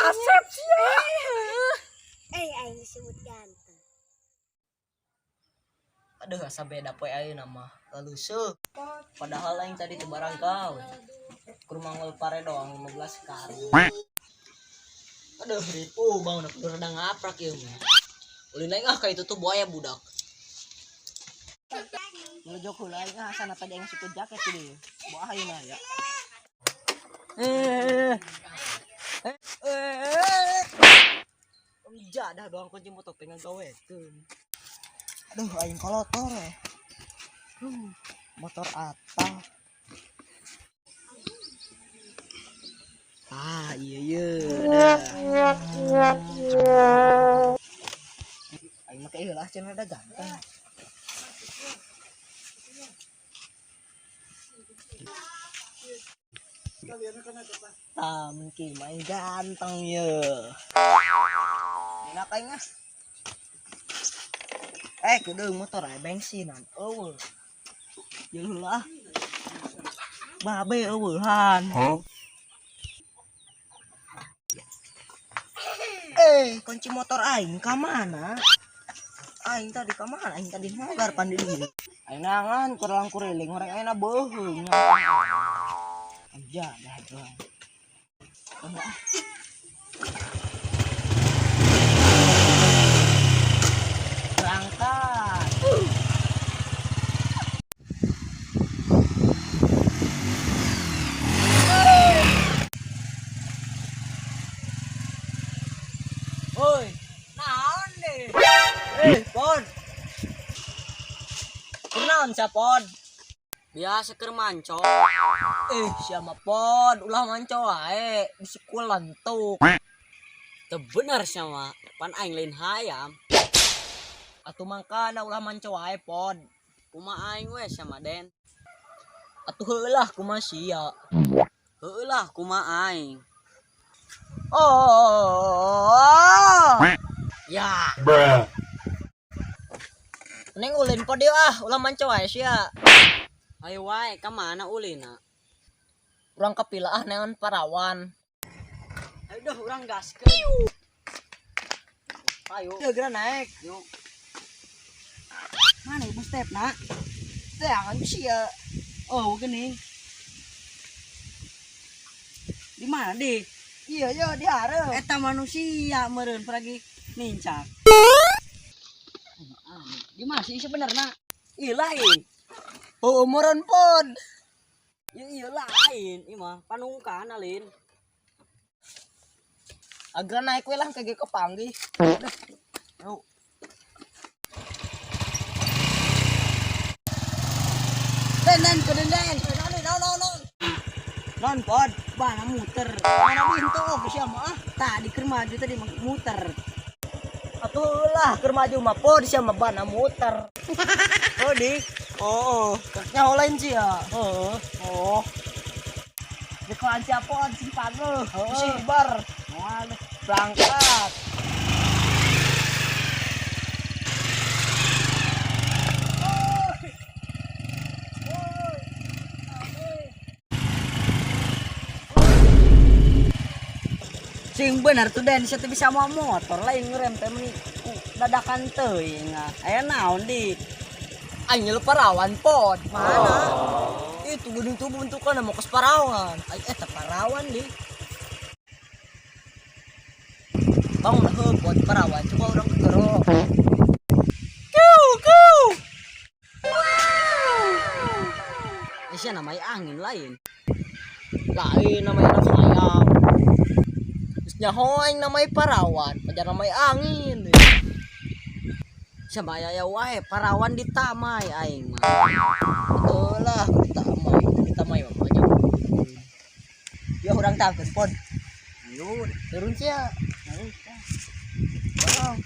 Kasep sia. Eh, aing disebut ganteng. Aduh, asa beda poe ayeuna mah. Laluseuh. Padahal aing tadi teu barangkal. Kur manggol pare doang 15 kali. Aduh, ripu bangun aku rada ngaprak ieu mah. Ulin aing ah ka itu tuh buaya budak. Ngelejok heula aing ah sana tadi aing suka jaket tuh. Buah ayeuna ya. Eh. Eh. Eh. Jadah doang kunci motor teh ngagawekeun. Aduh, aing kolotor eh. Motor atah. Ah, iya iya. Dah. Aing make ieu lah cenah da ganteng. Tah, mungkin main ganteng ye. Enak aing ah. Eh, kudu motor aya bensinan. Eueuh. Jeung heula ah. Babe eueuhan. Huh? Eh, kunci motor aing ka mana? Aing tadi ka mana? Aing tadi mogar pan di dieu. Aing nangan kurang kuriling orang aing beuheung. Aja dah doang. Berangkat. Oi, naon deh? Eh, Pon. Kunaon sia, Pon? Biasa keur manco. Eh, siapa Pon? Ulah manco wae, bisi kulentuk. Teu bener sia mah, pan aing lain hayam. Atuh mangkana ulah manco wae, Pon. Kumaha aing we sia mah, Den? Atuh heulah kumaha sia. Heulah kumaha aing. Oh. Ya. Bruh. Neng ulin po dia ah, ulah manco wae sia. Ayo wae ka mana ulina? Urang kapila ah neangan parawan. Ayo dah urang gaskeun. Ayo. Yuk, geura naik. Yuk. Mana ibu step nak? Jangan sia. Oh, gini. Di mana di? Iya, iya di hareup. Eta manusia meureun pergi nincak. Di mana sih sebenarnya? Ih lain. Oh, umuran pon. Ya iya lain, ieu mah panungkan alin. Agra naik we lah kage kepanggih. Yuk. Den den ke den den. Non non non non. Non pod, Bana muter. Mana bintu oh sia mah ah. Tadi keur maju tadi muter. Atuh lah keur maju mah pod sia mah bana muter. Oh di. Oh, nyaho lain sia. Oh. Oh. Dekoan sia pod sing pageuh. Oh. Si bar Moal. berangkat. Sing bener tuh Den, sia teh bisa mawa motor lain ngerem teh meni dadakan teuing ah. Aya naon di? Aing nyeluk parawan pod. Mana? Itu gunung tuh bentukan mau ke parawan. Aing eta parawan di. Bang udah heuh pod parawan coba urang kegero. Kiu kiu. Eh, sia namanya angin lain. Lain namanya anak ayam. Terus nyaho aing namanya parawan, pajar namanya angin. Sia mah aya wae parawan di tamai aing mah. Betul lah, ditamai, ditamai mah banyak. Ya urang tangkeun pon. Ayo, Turun sia. ayo. Dorong.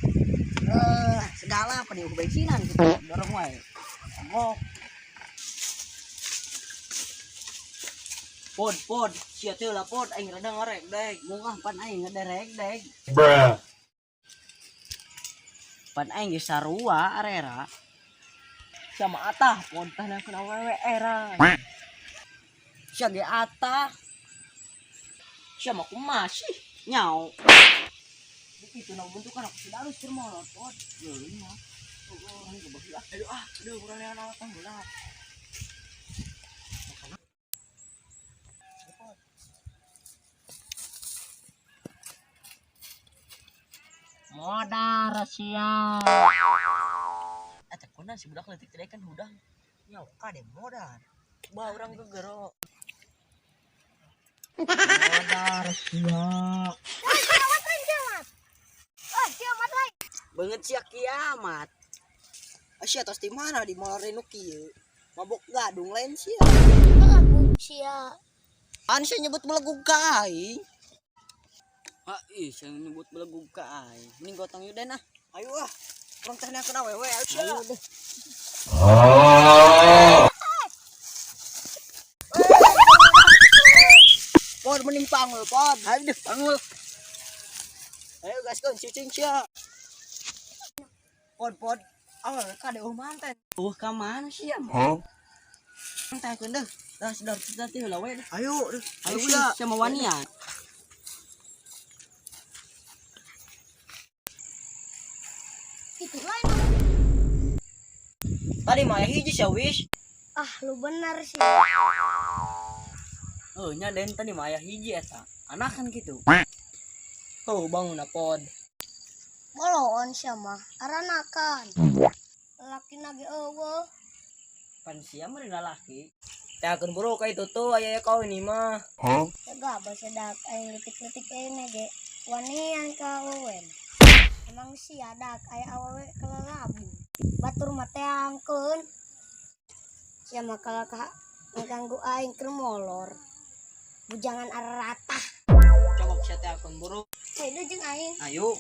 Eh, segala apa nih bensinan gitu. Dorong wae. Mogok. Pod, pod, sia teh lah pod aing rada ngarek dek. Mungah pan aing ngederek dek. Bruh. Pan aing geus sarua arera. Sama atah pod tah nangkeun awewe era. Sia ge atah. Sia mah kumaha sih? Nyau. Itu na bentukan aku si Darwis keur molor, Pod. Geuning mah. Oh, ini kebagi ah. Aduh ah, aduh urang yang awatan heula. Modar sia. Eta kunaon si budak leutik teh kan hudang. Nyau kade modar. Bah urang gegero. Modar sia. Kiamat lain kiamat. Oh, kiamat lain. Banget sia kiamat. Asia tos di mana di molor nu kieu? Mabok gadung lain sia. Belegug sia. An sia nyebut belegug ka aing. Ah, ih, sia nyebut belegug ka aing. Mending gotong yuk Den ah. Ayo ah. Urang teh neang awewe ayo sia. Ayo deh. Pod mending pangul pod. Ayo deh, pangul. Ayo gaskeun cicing sia. Pod pod. Ah, kade eueuh manten. Ka mana sia? Huh? Teh keun deh. Dah sedar sedar teh heula we deh. Ayo, deh. Ayo Ayo sia. sia mah wanian. Itu lain. Tadi mah hiji sia wis. Ah, lu benar sih. Oh, nya Den tadi mah aya hiji eta. Anakan gitu. Oh, bangun pod. Boloon sia mah, aranakan. Laki nage eueuh. Pan sia mah dina laki. Teh akeun buru ka itu tuh aya kau ini mah. Huh? Jaga basa dak aing letik-letik aing ge wanian ka awewe. Emang sia dak aya awewe kelelabu. Batur mah teangkeun. Sia mah kalah ka ngaganggu aing keur molor. Bujangan araratah. Coba sia teh akeun buru. Hayu jeung aing. Ayo.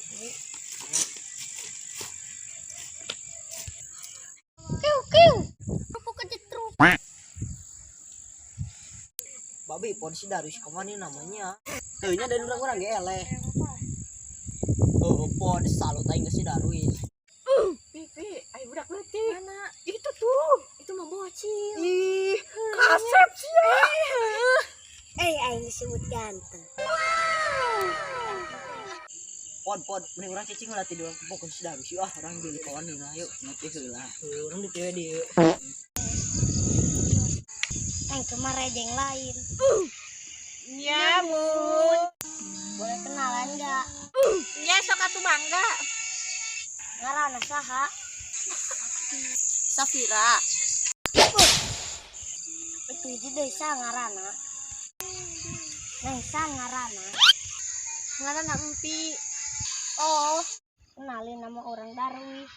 Kiu kiu. Kerupuk kejetruk. Babi pod si Darwis kemana namanya? Teu nya den urang-urang ge eleh. Oh, pod salut aing ke si Darwis. Pipi, ayo budak leutik. Mana? Itu tuh. Itu mah bocil. Ih, kasep sia. Eh, aing disebut ganteng. Pod pod mending urang cicing lah tidur pokok si Darwis. Ah, urang beli kawan nih ayo. Ngopi heula. Urang di TV di. Aing kemarin jeung lain. Nyamun. Boleh kenalan enggak? Nya sok atuh mangga. Ngaranna saha? Safira. Itu hiji deui saha ngaranna? Neng saha ngaranna? Ngaranna Empi. Oh, Kenalin nama orang Darwis.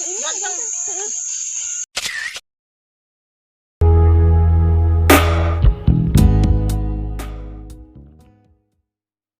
ini.